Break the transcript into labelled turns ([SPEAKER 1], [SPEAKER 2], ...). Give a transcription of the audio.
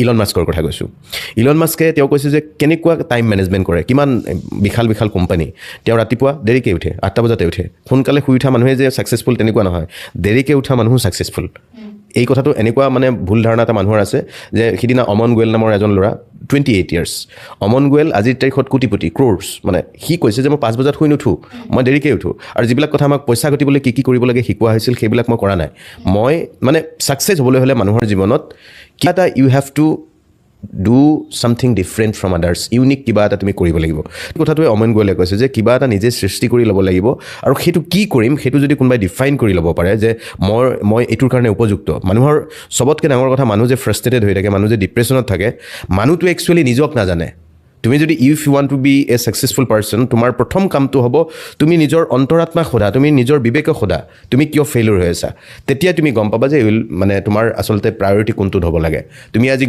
[SPEAKER 1] Elon মাস্কৰ কথা কৈছোঁ। ইলন মাস্কে তেওঁ কৈছে যে কেনেকুৱা টাইম মেনেজমেণ্ট কৰে, কিমান বিশাল বিশাল কোম্পানী। তেওঁ ৰাতিপুৱা দেৰিকৈ উঠে, 8টা বজাতে উঠে। সোনকালে শুই উঠা মানুহে যে ছাকচেছফুল তেনেকুৱা নহয়, দেৰিকৈ উঠা মানুহো ছাকচেছফুল। এই কথাটো এনেকুৱা মানে ভুল ধাৰণা এটা মানুহৰ আছে যে সিদিনা অমন গোৱেল নামৰ এজন ল'ৰা, 28 ইয়াৰ্ছ অমন গোৱেল, আজিৰ তাৰিখত কোটিপতি, ক্ৰ'ৰ্ছ, মানে সি কৈছে যে মই 5 বজাত শুই নুঠোঁ, মই দেৰিকৈ উঠোঁ। আৰু যিবিলাক কথা আমাক পইচা ঘটিবলৈ কি কি কৰিব লাগে শিকোৱা হৈছিল, সেইবিলাক মই কৰা নাই। মই মানে ছাকচেছ হ'বলৈ হ'লে মানুহৰ জীৱনত কিবা এটা you have to do something different from others, unique কিবা এটা তুমি কৰিব লাগিব। কথাটোৱে অমন গোৱেলে কৈছে যে কিবা এটা নিজে সৃষ্টি কৰি ল'ব লাগিব আৰু সেইটো কি কৰিম, সেইটো যদি কোনোবাই ডিফাইন কৰি ল'ব পাৰে যে মই এইটোৰ কাৰণে উপযুক্ত। মানুহৰ চবতকৈ ডাঙৰ কথা, মানুহ যে ফ্ৰাষ্ট্ৰেটেড হৈ থাকে, মানুহ যে ডিপ্ৰেশ্যনত থাকে, মানুহটোৱে একচুৱেলি নিজক নাজানে। তুমি যদি if you want to be a successful person, তোমাৰ প্ৰথম কামটো হ'ব তুমি নিজৰ অন্তৰাত্মাক সোধা, তুমি নিজৰ বিবেকক সোধা, তুমি কিয় ফেইলিউৰ হৈ আছা। তেতিয়া তুমি গম পাবা যে উইল মানে তোমাৰ আচলতে প্ৰায়ৰিটি কোনটোত হ'ব লাগে। তুমি আজি